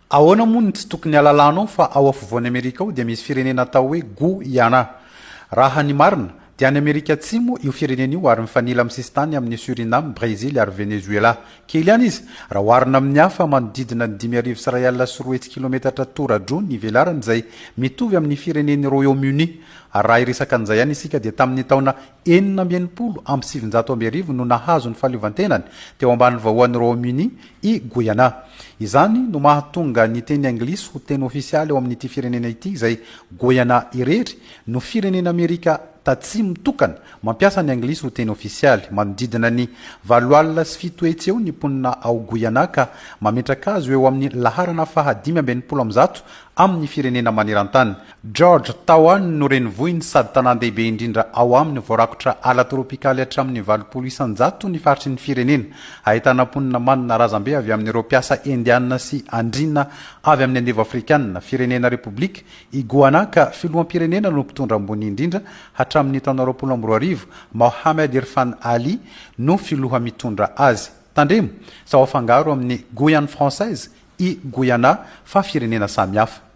Ahoana moa no tsy tokony halalanao fa ao afovoan'i Amerika ao dia misy firenena atao hoe Guyana. Raha ny marina, dia any Amerika Atsimo io firenena io ary mifanila amin'ny sisintany amin'i Suriname, Brezily ary Venezuela. Kely ihany izy, raha oharina amin'ny hafa, manodidina ny 250 kilometatra tora-droa ny velarany izay mitovy amin'ny firenen'i Royaume-Uni. Ary raha hiresaka an'izay ihany isika dia tamin'ny taona 1966 no nahazo ny fahaleovantenany teo ambany vahoan'i Royaume-Uni i Guyana. Izany no mahatonga ny teny anglisy ho teny ofisialy ao amin'ity firenena ity izay Guyana irery no firenena Amerika Tatsimo tokana mampiasa ny anglisy ho teny ofisialy. Manodidina ny 780 eo ny mponina ao Guyana ka mametraka azy ho eo amin'ny laharana faha 165 amin'ny firenena manerantany. George Town no renivohiny sady tanàn-dehibe indrindra ao aminy, voarakotra ala tropikaly hatramin'ny 80% ny faritry ny firenena. Ahitana mponina manana razambe avy amin'ireo mpiasa Indiana sy andriana avy amin'ny andevo Afrikana, firenena Repoblika i Goana ka filoham-pirenena no mpitondra ambony indrindra hatramin'ny taona 2020, Mohamed Irfaan Ali no filoha mitondra azy. Tandremo sao afangaro amin'ny Guyane française i Guyana fa firenena samihafa.